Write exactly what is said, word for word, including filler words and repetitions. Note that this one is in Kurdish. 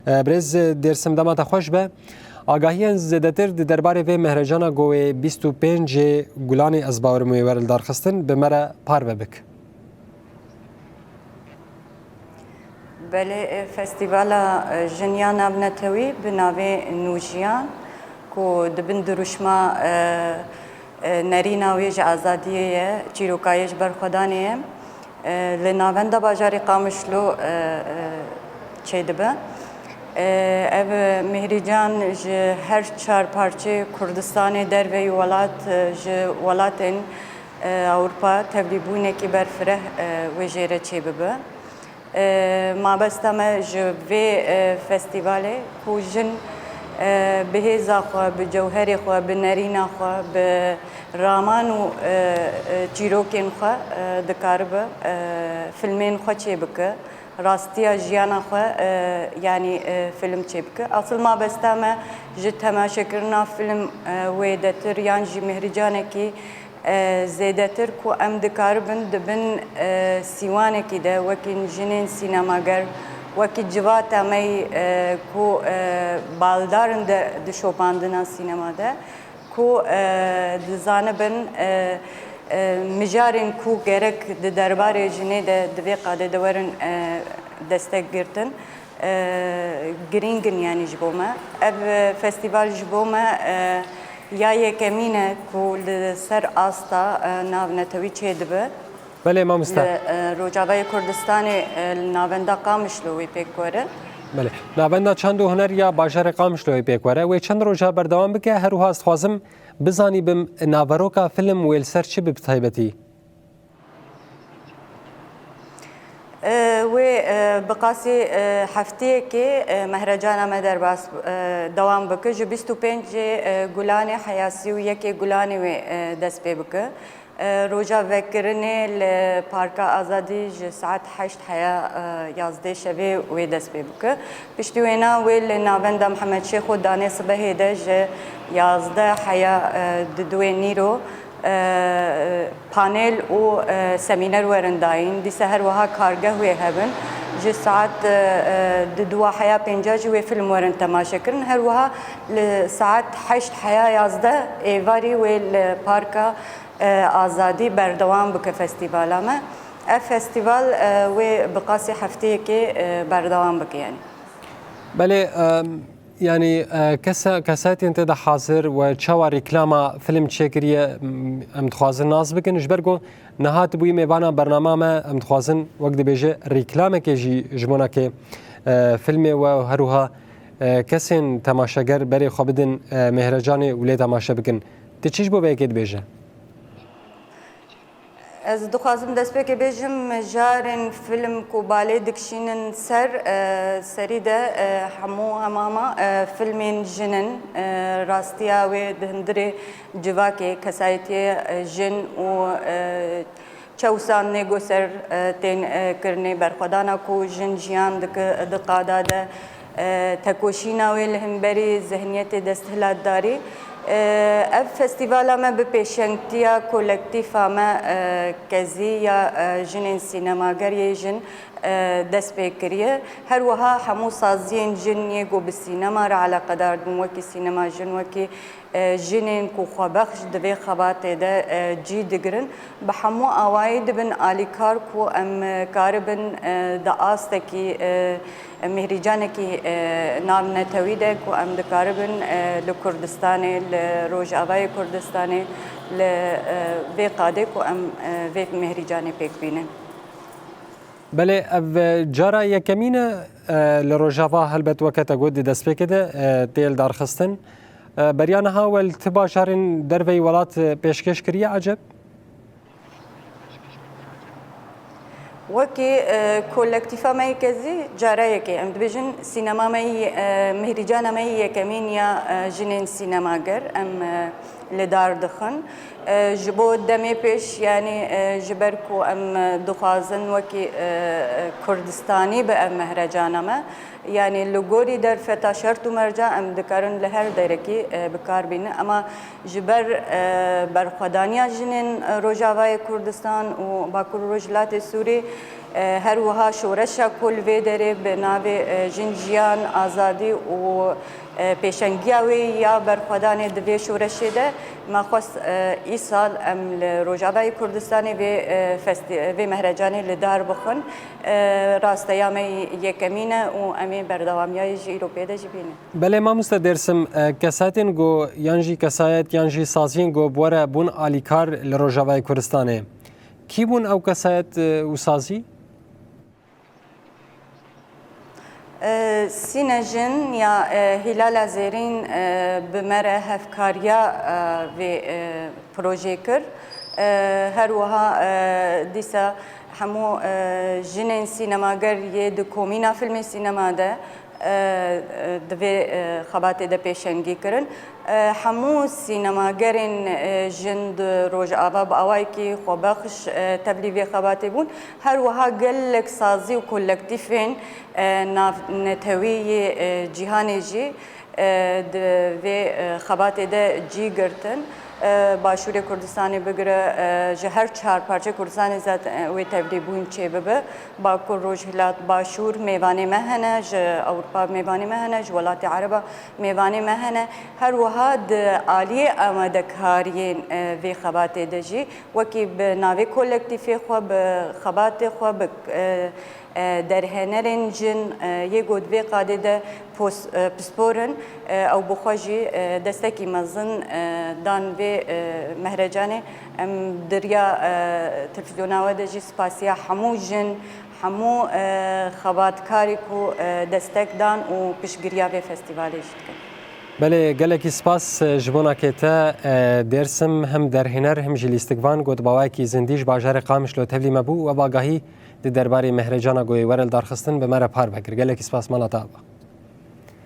Birêz Dêrsim, dema te xweş be. Agahiyên zêdetir di derbarê vê mehrecana ku wê bîst û pêncê Gulanê, ez bawerim wê were lidarxistin, bi me re parve bik. Belê, e, Festîvala, e, Jin ya Navnetewî bi navê Nûjiyan ku di bin dirûşma, e, e, nerîna wê ji azadiyê ye, çîroka yê ji berxwedanê ye, e, li navenda bajarê Qamişlo, e, e, çêdibe. E, ev mihrîcan ji her çar parçeyê Kurdistanê, derveyî welat, e, ji welatên, e, Ewropa tevlîbûnekî berfireh, e, wê jê re çêbibe. E, mabesta me ji vê, e, festîvalê ku jin, e, bi hêza xwe, bi cewherê xwe, bi nerîna xwe, bi raman û, e, e, çîrokên xwe, e, dikaribe, e, filmên xwe çêbike, rastiya jiyana xwe, e, yanî, e, film çêbike. Asil mabesta me ji temaşekirina film, e, wêdetir yan jî mihrîcanekî, e, zêdetir ku em dikaribin di bin, e, sîwanekî de, wekî jinên sînemager, wekî civata me yî, e, ku, e, baldar in de di şopandina sînema de, ku, e, dizanibin, e, e, mijarên ku gerek di derbarê jinê de di vê qadê de werin, e, destek girtin, e, girîng in, yanî ji bo me. Ev, e, festîval ji bo me, e, ya yekemîn e ku li ser asta, e, navnetewî çêdibe. Belê mamoste. Li, e, Rojavayê Kurdistanê, e, li navenda Qamişlo wê pêk were. Belê. Navenda Çand û Huner ya bajarê Qamişloyê pêk were. Wê çend roja berdewam bike, her wiha ez dixwazim bizanîbim naveroka film wê li ser çi bi taybetî? E, wê, e, bi qasî, e, hefteyekê, e, mehrecana me derbas, e, dewam bike. Ji bîst û pêncê, e, Gulanê heya sî û yekê Gulanê wê, e, dest pê bike. E, roja vekirinê li Parka Azadî ji saet heşt heya, e, yazdê şevê wê dest pê bike. Piştî wêna wê li navenda Mihemed Şêxo danê sibehê de ji yazdeh heya, e, diduwê nîro, e, panel û, e, semîner werin dayîn. Dîsa her wiha kargeh wê hebin. Ji saet, e, e, diduwa heya pênca jî wê film werin temaşe kirin. Her wiha li saet heşt heya yazdeh êvarî wê li Parka, e, Azadî berdewam bike festîvala me. Ev festîval, e, wê bi qasî hefteyekê, e, berdewam bike, yanî. Belê, e, yanî, e, kesa-, kesayetên tê de hazir we çawa rîklama film çêkiriye, m, em dixwazin nas bikin. Ji ber ku niha tu bûyî mêvana bernama me, em dixwazin wek dibêje rîklamekê jî ji bo nake, e, filmê we her wiha, e, kesên temaşeger berê xwe bidin, e, mehrecanê û lê temaşe bikin. Tu çi ji bo vê yekê dibêje? Ez dixwazim destpêkê bêjim, mijarên film ku balê dikişînin ser, e, serî de, e, hemû hemama, e, filmên jin in. E, rastiya wê di hundirê civakê, kesayetiyê, e, jin û, e, çewsandinê ku ser, e, tên, e, kirinê, berxwedana ku jin jiyan dike di qada de, e, tekoşîna wê li hemberî zihniyetê desthilatdarî. E, ev festîvala me bi pêşengtiya kolektîfa me, e, Kezî ya, e, jinên sînemager yê jin, e, dest pê kiriye. Her wiha hemû saziyên jin yê ku bi sînema re eleqedar dibin, wekî sînema jin, wekî, e, jinên ku xwebexş di vê xebatê de, e, cî digirin, bi hemû awayî dibin alîkar ku em, e, karibin, e, di astekî, e, mihrîcanekî, e, navnetewî de ku em dikaribin, e, li Kurdistanê, li Rojavayê Kurdistanê, li, e, vê qadê ku em, e, vê mihrîcanê pêk bînin. Belê, ev, e, cara yekemîn e, e, li Rojava helbet weke te got di destpêkê de, e, tê lidarxistin. E, beriya niha we li ti bajarên derveyî welat, e, pêşkêş kiriye eceb? Wekî, e, kolektîfa me yê Kezî cara yekê, em dibêjin sînema me yî, e, mihrîcana me yî yekemîn ya, e, jinên sînemager em, e, li dar dixin. E, ji bo demê pêş, yanî, e, ji ber ku em, e, dixwazin wekî, e, e, Kurdistanî bi ev mehrecana me, yanî li gorî derfeta şert û merca em dikarin li her derekî, e, bi kar bînin. Ema ji ber, e, berxwedaniya jinên, e, Rojavayê Kurdistan û Bakur û Rojhilatê Sûrî, E, her wiha şoreşa ku li vê derê bi navê, e, Jin, Jiyan, Azadî û, e, pêşengiya wê ya berxwedanê di vê şoreşê de me xwest, e, îsal em li Rojavayê Kurdistanê vê, e, festî-, vê mehrecanê li dar bixin. E, rasteya me yekemîn e û em ê berdewamiya yê jî îro pê de jî bînin. Belê mamoste Dêrsim, e, kesayetên ku yan jî kesayet yan jî saziyên ku bi we re bûn alîkar li Rojavayê Kurdistanê. Kî bûn ew kesayet, e, û sazî? E, Sîne Jin ya, e, Hîlala Zêrîn, e, bi me re hevkariya, e, vê, e, projê kir. E, her wiha, e, dîsa hemû, e, jinên sînemager yê di komîna filmê sînema de, e, e, di vê, e, xebatê de pêşengî kirin. E, hemû sînemagerên, e, jin di Rojava bi awayekî xwebexş, e, tevlî vê xebatê bûn. Her wiha gelek sazî û kolektîfên, e, navnetewî yê, e, cîhanê jî, e, di vê, e, xebatê de cî girtin. E, Başûrê Kurdistanê bigire, e, ji her çar parçeyê Kurdistanê zaten, e, wê tevlîbûn çêbibe. Bakur, Rojhilat, Başûr mêvanê me hene, ji Ewropa mêvanê me hene, ji welatê Ereba mêvanê me hene. Her wiha di aliyê amadekariyên, e, vê xebatê de jî wekî bi navê kolektîfê xwe, bi xebatê xwe, bi, e, e, derhênerên jin, e, yê ku di vê qadê de pos-, e, pispor in, e, ew bi xwe jî, e, destekî mezin, e, dan vê, e, mehrecanê. Em di riya, e, televîzyona we de jî spasiya hemû jin, hemû, e, xebatkarê ku, e, destek dan û piştgiriya vê festîvalê jî dikin. Belê, gelekî spas, e, ji bona kê te, e, Dêrsim, hem derhêner hem jî lîstikvan ku di awayekî zindî ji bajarê Qamişlo tevlî me bû û ev agahî di derbarê mehrecana ku yê were li dar xistin bi me re parve kir. Gelekî spas, mala te ava.